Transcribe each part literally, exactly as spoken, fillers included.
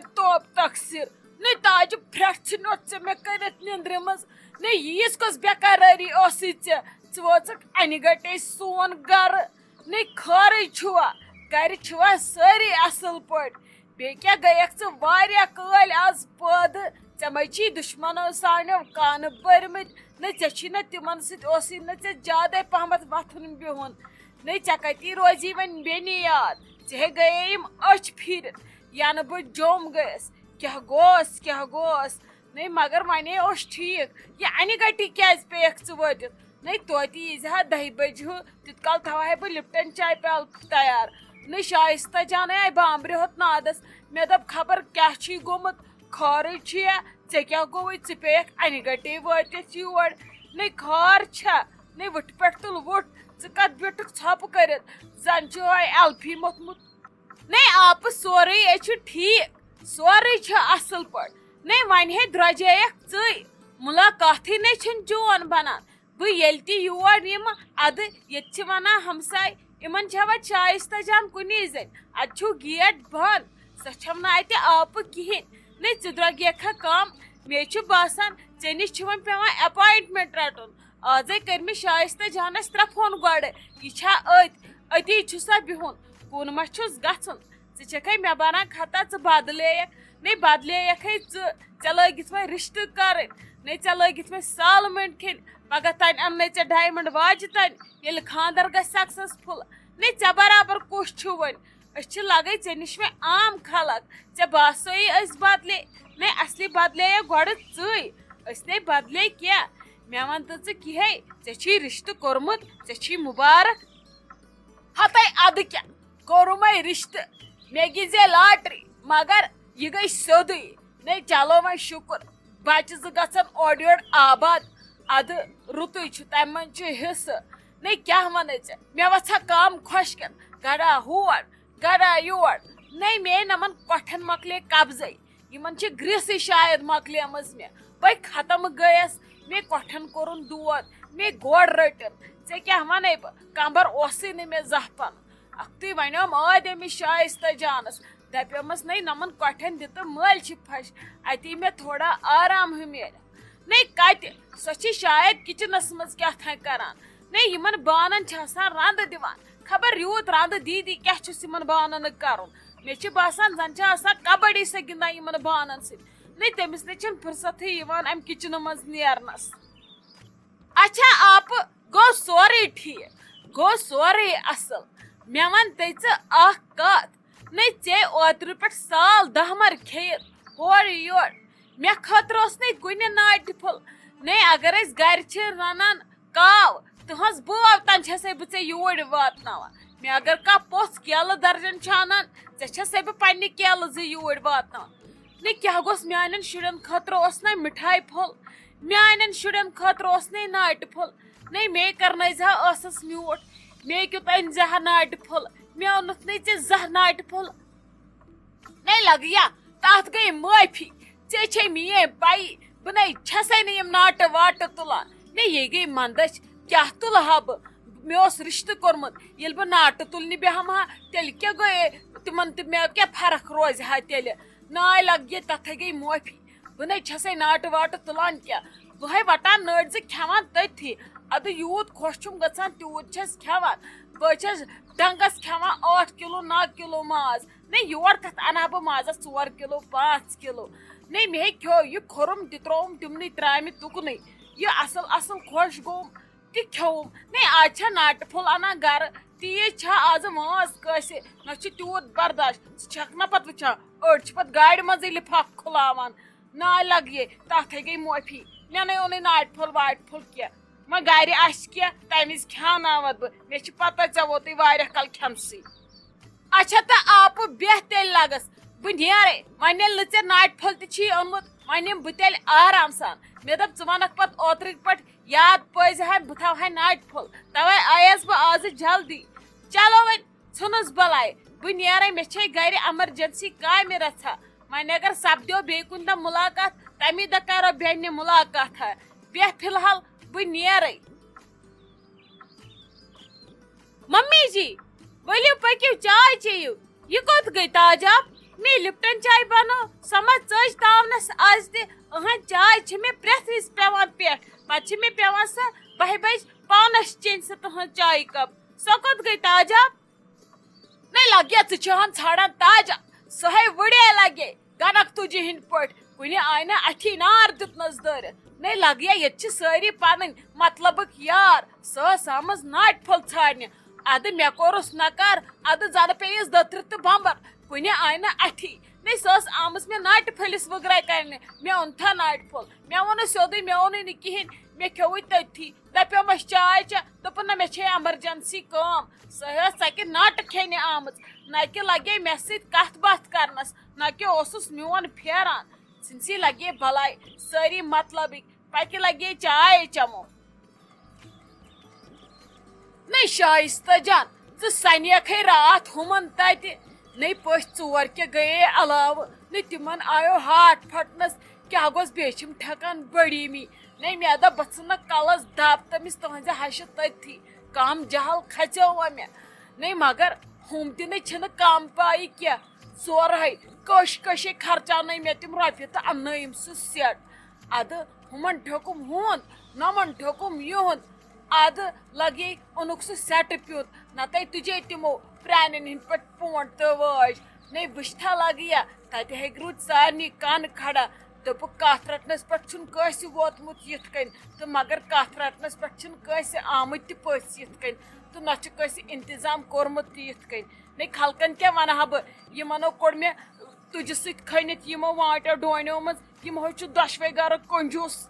توب تقصیر، نے تاجہِ پھرٛٹھ ژھٕنِتھ ژےٚ مےٚ کٔرِتھ نیٚنٛدرِ منٛز، نے ییٖژ کۄس بے قرٲری ٲسٕے ژےٚ، ژٕ وٲژٕکھ انہِ گٹے سون گرٕ، نے خٲرٕے چھُوا، گرِ چھِوا سٲری اصل پٲٹھۍ؟ بیٚیہِ کیٛاہ گٔیَکھ ژٕ واریاہ کٲلۍ آز پٲدٕ؟ ژےٚ مَے چھی دُشمنو سانیو کانہٕ بٔرمٕتۍ؟ نہ ژےٚ چھی نہ تِمن سۭتۍ اوسُے نہ ژےٚ زیادَے پہمتھ وۄتھُن بِہُن۔ نہ ژےٚ کَتی روزی وۄنۍ بیٚنہِ یاد؟ ژےٚ ہے گٔیے یِم أچھ پھیٖرِتھ، ینہٕ بہٕ جوٚم گٔیَس۔ کیٛاہ گوس، کیٛاہ گوس؟ نہ مگر وۄنۍ ہے اوس ٹھیٖک، یہِ انہِ گٹی کیٛازِ پیٚیَکھ ژٕ وٲتِتھ؟ نہ توتہِ ییٖزِ ہا دَہہِ بجہِ ہیوٗ، تیوٗت کال تھاوہے بہٕ لپٹن چاے پیالہٕ تیار۔ نہ شایستہ جانے آیہِ بامبرِ ہوت نادس۔ مےٚ دوٚپ، خبر کیٛاہ چھُے گوٚمُت، خٲرٕے چھُیا؟ ژےٚ کیٛاہ گوٚوُے؟ ژٕ پیٚیَکھ انہِ گٹے وٲتِتھ یور۔ نہ خٲر چھا؟ نہ وٕٹھٕ پٮ۪ٹھ تُل وُٹھ، ژٕ کتھ بیوٗٹھُکھ ژھۄپہٕ کٔرِتھ؟ زن چھُ ہاے الفی موٚتھمُت۔ نہ آپہٕ سورُے ہے چھُ ٹھیٖک، سورُے چھُ اصل پٲٹھۍ۔ نہ وۄنۍ ہے درٛوجییَکھ ژٕے، مُلاقاتٕے نَے چھُنہٕ چون بنان۔ بہٕ ییٚلہِ تہِ یور یِمہٕ، اَدٕ ییٚتہِ چھِ وَنان ہمساے، یِمَن چھَوا شایستہ جان کُنی زٔنۍ؟ اَتہِ چھُو گیٹ بنٛد، سۄ چھَم نہٕ اَتہِ آپہٕ کِہیٖنۍ۔ نَے ژٕ درٛوگیکھا کَم؟ مےٚ چھُ باسان، ژےٚ نِش چھُ وۄنۍ پٮ۪وان اٮ۪پوینٹمنٹ رَٹُن۔ آزَے کٔرۍ مےٚ شایستہ جانَس ترٛےٚ فون گۄڈٕ، یہِ چھا أتۍ؟ أتی چھُ سا بِہُن، کُن ما چھُس گژھُن؟ ژٕ چھَکھَے مےٚ بَران خطا، ژٕ بدلے یَکھ۔ نَے بدلے یَکھَے ژٕ، ژےٚ لٲگِتھ وۄنۍ رِشتہٕ کَرٕنۍ، نَے ژےٚ لٲگِتھ وۄنۍ سالمنٹ کھیٚنۍ۔ پگاہ تانۍ اَننَے ژےٚ ڈایمنڈ واجہِ تانۍ، ییٚلہِ خانٛدر گژھِ سکسیسفُل۔ نَے ژےٚ برابر کُس چھُ وۄنۍ؟ أسۍ چھِ لگے ژےٚ نِش وۄنۍ عام خلق، ژےٚ باسویی أسۍ بدلے؟ نَے اصلی بدلے یا گۄڈٕ ژٕے، أسۍ نَے بدلے کینٛہہ۔ مےٚ وَن تہٕ ژٕ کِہے، ژےٚ چھی رِشتہٕ کوٚرمُت، ژےٚ چھی مُبارک۔ ہتے ادٕ کیٛاہ، کوٚرُمے رِشتہٕ، مےٚ گِنٛزے لاٹری، مگر یہِ گٔے سیوٚدُے۔ نے چلو وۄنۍ شُکُر، بچہِ زٕ گژھن اورٕ یورٕ آباد۔ ادٕ رُتُے چھُ، تمہِ منٛز چھُ حصہٕ۔ نے کیٛاہ ونے ژےٚ، مےٚ وژھا کم خۄشکٮ۪ن، گڑا ہور، گڑا یور۔ نے مے نمن کۄٹھٮ۪ن مۄکلے قبضے۔ یِمن چھِ گریٖسٕے شاید مۄکلیمٕژ مےٚ۔ بے ختم گٔیس، مے کۄٹھٮ۪ن کوٚرُن دود، مے گۄڈ رٔٹِن۔ ژےٚ کیٛاہ ونے بہٕ، کمبر اوسُے نہٕ مےٚ زانٛہہ پنُن۔ اکھتُے ونیوم ٲدۍ أمِس شایستہ جانس، دپیومس، نے نمن کۄٹھٮ۪ن دِ تہٕ مٲلۍ چھِ پھش، اتی مےٚ تھوڑا آرام ہیوٗ میلہِ۔ نے کتہِ، سۄ چھِ شاید کچنس منٛز کیٛاہ تھانۍ کران۔ نے یِمن بانن چھِ آسان رنٛدٕ دِوان، خبر یوٗت رنٛدٕ دی دی کیٛاہ چھُس یِمن بانن کرُن۔ مےٚ چھُ باسان زن چھِ آسان کبڈی سۄ گِنٛدان یِمن بانن سۭتۍ۔ نے تٔمِس نے چھُنہٕ فرصتھٕے یِوان امہِ کچنہٕ منٛز نیرنس۔ اچھا آپہٕ، گوٚو سورُے ٹھیٖک، گوٚو سورُے اصل۔ مےٚ وَن تہٕ ژٕ اکھ کتھ، نے ژےٚ اوترٕ پٮ۪ٹھ سال دہمر کھیٚیِتھ ہورٕ یورٕ۔ مےٚ خٲطرٕ اوس نے کُنہِ ناٹہِ پھوٚل۔ نے اگر أسۍ گرِ چھِ رنان کاو، تٕہٕنٛز بٲو تام چھسے بہٕ ژےٚ یوٗرۍ واتناوان۔ مےٚ اگر کانٛہہ پوٚژھ کیلہٕ درجن چھُ انان، ژےٚ چھسے بہٕ پننہِ کیلہٕ زٕ یوٗرۍ واتناوان۔ نے کیٛاہ گوٚژھ، میانٮ۪ن شُرٮ۪ن خٲطرٕ اوس نے مِٹھایہِ پھوٚل، میانٮ۪ن شُرٮ۪ن خٲطرٕ اوس نے ناٹہِ پھوٚل۔ نے مے کرنٲے زِ ہا ٲسس میوٗٹھ، مے کیُتھ أنۍ زِ ہا ناٹہِ پھوٚل، مےٚ اوٚنُتھ نے ژےٚ زانٛہہ ناٹہِ پھوٚل۔ نے لگیا تتھ گٔے معٲفی، ژےٚ چھے میٲنۍ پَیی، بہٕ نے چھسے نہٕ یِم ناٹہٕ واٹہٕ تُلان۔ نے یے گٔے مندچھ، کیٛاہ تُلہٕ ہا بہٕ؟ مےٚ اوس رِشتہٕ کوٚرمُت، ییٚلہِ بہٕ ناٹہٕ تُلنہِ بیٚہمہٕ ہا، تیٚلہِ کیٛاہ گٔیے تِمن تہٕ مےٚ کیٛاہ فرق روزِ ہا تیٚلہِ؟ ناے لگہِ تتھے گٔے معٲفی۔ بہٕ نے چھسے ناٹہٕ واٹہٕ تُلان کینٛہہ۔ بہٕ ہے وٹان نٔٹۍ زٕ کھٮ۪وان تٔتھی۔ ادٕ یوٗت خۄش چھُم گژھان تیوٗت چھس کھٮ۪وان۔ بہٕ چھس ڈنگس کھٮ۪وان ٲٹھ کِلوٗ نو کِلوٗ ماز۔ نے یور کتھ انہٕ ہا بہٕ مازس ژور کِلوٗ پانٛژھ کِلوٗ۔ نے مے کھیوٚو یہِ کھوٚرُم تہِ ترٛووُم تِمنٕے ترامہِ تُکنٕے۔ یہِ اصل اصل خۄش گوٚوُم تہِ کھیوٚوُم۔ نے آز چھا ناٹہٕ پھوٚل انان گرٕ؟ تیٖژ چھا آز وٲنٛس کٲنٛسہِ؟ نہ چھُ تیوٗت برداش۔ ژٕ چھکھ نہ پتہٕ وٕچھان، أڑۍ چھِ پتہٕ گاڑِ منٛزٕے لفافہٕ کھُلاوان۔ ناے لگیے، تتھ ہے گٔے معٲفی۔ مےٚ نے اوٚنُے ناٹہِ پھوٚل واٹہِ پھوٚل کینٛہہ۔ وۄنۍ گرِ آسہِ کینٛہہ، تمہِ وِزِ کھیاناوتھ بہٕ۔ مےٚ چھِ پتہ ژےٚ ووتُے واریاہ کال کھٮ۪نسٕے۔ اچھا تہٕ آپہٕ بیٚہہ تیٚلہِ لگس، بہٕ نیرے۔ وۄنۍ ییٚلہِ نہٕ ژےٚ ناٹہِ پھوٚل تہِ چھی اوٚنمُت، وۄنۍ نِمہٕ بہٕ تیٚلہِ آرام سان۔ مےٚ دوٚپ ژٕ ونکھ پتہٕ اوترٕکۍ پٲٹھۍ یاد پٲزِ ہا بہٕ تھاوہے ناٹہِ پھوٚل، توے آیس بہٕ آزٕ جلدی۔ چلو وۄنۍ ژھٕنُس بلاے، بہٕ نیرے، مےٚ چھے گرِ ایمرجنسی کامہِ رژھا۔ وۄنۍ اگر سپدیو بیٚیہِ کُنہِ دۄہ مُلاقات، تمی دۄہ کرو بیٚنہِ مُلاقات ہا۔ بیٚہہ فی الحال، بہٕ نیرے۔ ممی جی، ؤلِو پٔکِو، چاے چیٚیِو۔ یہِ کوٚت گٔے تاج آپ؟ مےٚ لپٹن چاے بنٲو، سۄ ما ژٔج تاونس از تہِ؟ اہن، چاے چھِ مےٚ پرٛٮ۪تھ وِزِ پٮ۪وان پٮ۪ٹھ، پتہٕ چھِ مےٚ پٮ۪وان سۄ بہہِ بجہِ پانس چیٚنۍ سۄ تُہنٛز چایہِ کپ۔ سۄ کوٚت گٔے تاجا؟ نَے لگیا ژٕ چھِ ہن ژھانڈان تاجا، سۄ ہے وٕڑے لگے گنک تُجہِ ہٕنٛدۍ پٲٹھۍ، کُنہِ آیہِ نہٕ اَتھی نار دیُتنس دٲرِتھ۔ نَے لگیا ییٚتہِ چھِ سٲری پنٕنۍ مطلبٕکۍ یار، سۄ ٲس آمٕژ ناٹہِ پھوٚل ژھانڈنہِ۔ ادٕ مےٚ کوٚرُس نکار، ادٕ زنہٕ پیٚیس دٔترِ تہٕ بمبر، کُنہِ آیہِ نہٕ اَتھی۔ نَے سۄ ٲس آمٕژ مےٚ ناٹہِ پھٔلِس وٕگراے کرنہِ، مےٚ اوٚن تھا ناٹہِ پھوٚل، مےٚ ووٚنُس سیوٚدُے، مےٚ اوٚنُے نہٕ کِہیٖنۍ، مےٚ کھیوٚوُے تٔتھی۔ دَپیومَس، "چاے چےٚ؟" دوٚپُن، "نہ، مےٚ چھے ایمرجنسی کٲم۔" سۄ ٲس ژَکہِ ناٹہٕ کھیٚنہِ آمٕژ، نہ کہِ لگے مےٚ سۭتۍ کَتھ باتھ کرنَس، نہ کہِ اوسُس میون پھیران۔ ژھٕنسٕے لگے بلاے سٲری مطلبٕکۍ، پَکہِ لگے چاے چمو۔ نَے شایستہ جان، ژٕ سَنیکھٕے راتھ ہُمَن تَتہِ، نَے پٔژھۍ ژور کیٛاہ گٔیے علاوٕ، نَے تِمَن آیو ہاٹھ پھٹنَس، کیٛاہ گوٚژھ بیٚیہِ چھِم ٹھٮ۪کان بٔڑی می۔ نَے مےٚ دوٚپ بہٕ ژھٕنَکھ کَلَس دَب تٔمِس تُہٕنٛزِ ہَشہِ تٔتھی، کَم جہل کھژیو وۄنۍ مےٚ۔ نَے مگر ہُم تہِ نَے چھِنہٕ کَم پایہِ کینٛہہ، ژورہَے کٔش کٔشے خرچاونَے مےٚ تِم رۄپیہِ تہٕ اَننٲیِم سُہ سیٹ۔ اَدٕ ہُمَن ٹھوٚکُم ہُہُنٛد، نَمَن ٹھوٚکُم یِہُنٛد۔ اَدٕ لگے اوٚنُکھ سُہ سیٹہٕ پیوٗنٛت، نَتَے تُجے تِمو پرٛانٮ۪ن ہٕنٛدۍ پٲٹھۍ پونٛڈ تہٕ وٲج۔ نَے وٕچھتھا لگیا، تَتہِ ہے روٗد سارنٕے کَن کھڑا۔ دوٚپُکھ، "کَتھ رَٹنَس پٮ۪ٹھ چھُنہٕ کٲنٛسہِ ووتمُت یِتھ کٔنۍ، تہٕ مگر کَتھ رَٹنَس پٮ۪ٹھ چھِنہٕ کٲنٛسہِ آمٕتۍ تہِ پٔژھۍ یِتھ کٔنۍ، تہٕ نہ چھُ کٲنٛسہِ اِنتظام کوٚرمُت تہِ یِتھ کٔنۍ۔ نَے خلقَن کیٛاہ وَنہٕ ہا بہٕ، یِمَن ہو کوٚڑ مےٚ تُجہِ سۭتۍ کھٔنِتھ یِمو وانٛٹو ڈونیو منٛز، یِم ہو چھِ دۄشوَے گَرٕ کنجوٗس۔"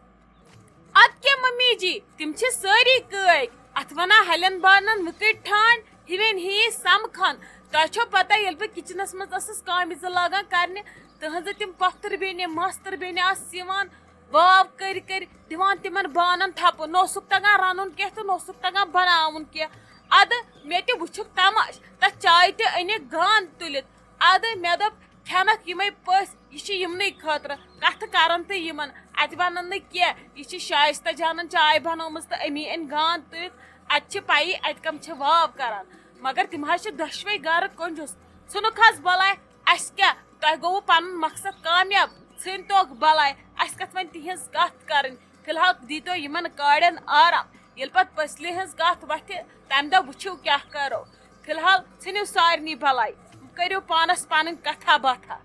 ادٕ کیٛاہ ممی جی، تِم چھِ سٲری کٲکۍ۔ اتھ ونان ہلٮ۪ن بانن مٕکٕٹۍ ٹھانڈ، ہِوٮ۪ن ہی سمکھان۔ تۄہہِ چھو پتہ، ییٚلہِ بہٕ کچنس منٛز ٲسٕس کامہِ زٕ لاگان کرنہِ، تٕہنٛزٕ تِم پۄپھتٕر بیٚنہِ، ماستٕر بیٚنہِ آسہٕ یِوان، واو کٔرۍ کٔرۍ دِوان تِمن بانن تھپہٕ۔ نہ اوسُکھ تگان رنُن کینٛہہ تہٕ نہ اوسُکھ تگان بناوُن کینٛہہ۔ ادٕ مےٚ تہِ وٕچھُکھ تماش، تتھ چایہِ تہِ أنِکھ گانٛد تُلِتھ۔ ادٕ مےٚ دوٚپ، کھٮ۪نَکھ یِمَے پٔژھۍ، یہِ چھِ یِمنٕے خٲطرٕ کَتھٕ کَران تہٕ یِمَن اَتہِ وَنان نہٕ کینٛہہ۔ یہِ چھِ شایستہ جانَن چاے بَنٲومٕژ تہٕ أمی أنۍ گانٛد تُلِتھ۔ اَتہِ چھِ پَیی اَتہِ کَم چھِ واو کَران۔ مگر تِم حظ چھِ دۄشوَے گَرٕ کنجوٗس۔ ژھٕنُکھ حظ بَلاے، اَسہِ کیٛاہ؟ تۄہہِ گوٚوُ پَنُن مقصد کامیاب؟ ژھٕنۍ توکھ بَلاے، اَسہِ کَتھ وۄنۍ تِہِنٛز کَتھ کَرٕنۍ۔ فی الحال دیٖتو یِمَن کاڑٮ۪ن آرام۔ ییٚلہِ پَتہٕ پٔژھلہِ ہٕنٛز کَتھ وۄتھِ، تَمہِ دۄہ وٕچھِو کیٛاہ کَرو۔ فی الحال ژھٕنِو سارنٕے بَلاے، کٔرِو پانَس پَنٕنۍ کَتھا باتھا۔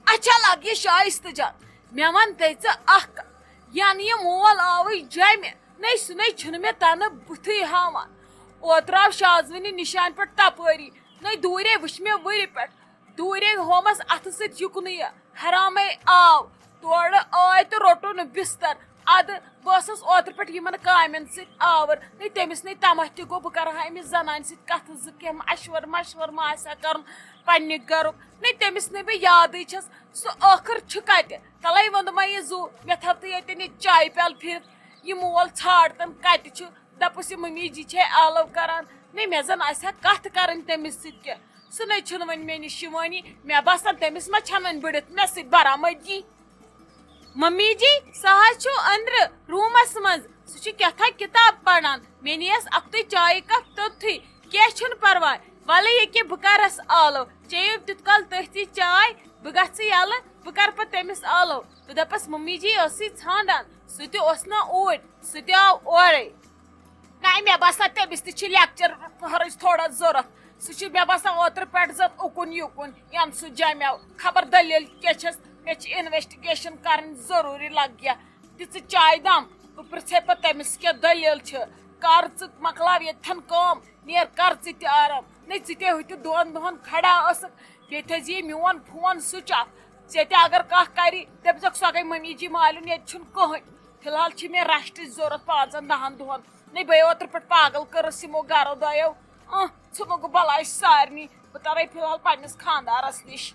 اچھا لگ یہِ شایستہٕ جان، مےٚ وَن تہٕ ژٕ اَکھ کَتھ، یَنہٕ یہِ مول آوٕے جیٚمہِ، نَے سُہ نَے چھُنہٕ مےٚ تَنہٕ بُتھٕے ہاوان۔ اوترٕ آو شازوٕنہِ نِشانہِ پٮ۪ٹھ تَپٲری، نَے دوٗرے وٕچھ مےٚ وٕرِ پٮ۪ٹھ، دوٗرے ہومَس اَتھٕ سۭتۍ یُکنُے یہِ۔ حرامے آو، تورٕ آے تہٕ روٚٹُن بِستَر۔ اَدٕ بہٕ ٲسٕس اوترٕ پٮ۪ٹھ یِمَن کامٮ۪ن سۭتۍ آوٕر۔ نَے تٔمِس نَے تَمَتھ تہِ گوٚو، بہٕ کَرٕ ہا أمِس زَنانہِ سۭتۍ کَتھٕ زٕ، کینٛہہ مَشوَر مَشوَر ما آسہِ ہا کَرُن پنٛنہِ گَرُک۔ نَے تٔمِس نَے بہٕ یادٕے چھَس، سُہ ٲخٕر چھُ کَتہِ؟ تَلَے ووٚنُم یہِ زُو، مےٚ تھاو تہٕ ییٚتٮ۪ن یہِ چایہِ پیٛالہٕ پھِرِتھ، یہِ مول ژھانٛڈ تَن کَتہِ چھُ۔ دَپُس، یہِ مٔمی جی چھے آلو کَران، نَے مےٚ زَن آسہِ ہا کَتھ کَرٕنۍ تٔمِس سۭتۍ کینٛہہ۔ سُہ نَے چھُنہٕ وۄنۍ مےٚ نِش یِوٲنی۔ مےٚ باسان، تٔمِس ما چھَنہٕ وۄنۍ بٔڑِتھ مےٚ سۭتۍ برآمدگی۔ ممی جی، سُہ حظ چھُ أنٛدرٕ روٗمَس منٛز۔ سُہ چھُ کیٛاہ تھام کِتاب پَران۔ مےٚ نِیَس اَکھتُے چایہِ کپ توٚتتھٕے۔ کینٛہہ چھُنہٕ پَرواے۔ وَلہٕ ییٚکیٛاہ بہٕ کَرَس آلو۔ چیٚیِو تیُت کال تٔتھی چاے، بہٕ گژھٕ یَلہٕ، بہٕ کَرٕ پَتہٕ تٔمِس آلو۔ بہٕ دَپَس، ممی جی ٲسٕے ژھانٛڈان۔ سُہ تہِ اوس نہ اوٗرۍ، سُہ تہِ آو اورَے۔ نَے، مےٚ باسان، تٔمِس تہِ چھِ لیکچر پہرٕچ تھوڑا ضوٚرَتھ۔ سُہ چھُ، مےٚ باسان، اوترٕ پٮ۪ٹھ زَن اُکُن یُکُن، یَنہٕ سُہ جَمیو۔ خبر دٔلیٖل کیٛاہ چھَس، مےٚ چھِ انویسٹِگیشن کَرٕنۍ ضروٗری لگیا۔ دِ ژٕ چایہِ دام، بہٕ پرٛژھے پَتہٕ تٔمِس کیٛاہ دٔلیٖل چھِ۔ کر ژٕ مۄکلاو ییٚتھٮ۪ن کٲم، نیر کر ژٕ تہِ آرام۔ نَے، ژٕ تہِ ہُتہِ دۄن دۄہَن کھڑا ٲسٕکھ، بیٚیہِ تھٲیزِ یہِ میون فون سُچ آف۔ ژےٚ تہِ اگر کانٛہہ کَری، دٔپزیٚکھ، سۄ گٔے مٔمی جی مالیُن، ییٚتہِ چھُنہٕ کٕہٕنۍ۔ فی الحال چھِ مےٚ ریسٹٕچ ضوٚرَتھ پانٛژَن دَہَن دۄہَن۔ نَے، بہٕ اوترٕ پٮ۪ٹھ پاگل کٔرٕس یِمو گَرو دۄیو۔ اۭں، ژھٕنُکھ بَلاے سارنٕے۔ بہٕ تَرَے فی الحال پنٛنِس خانٛدارَس نِش۔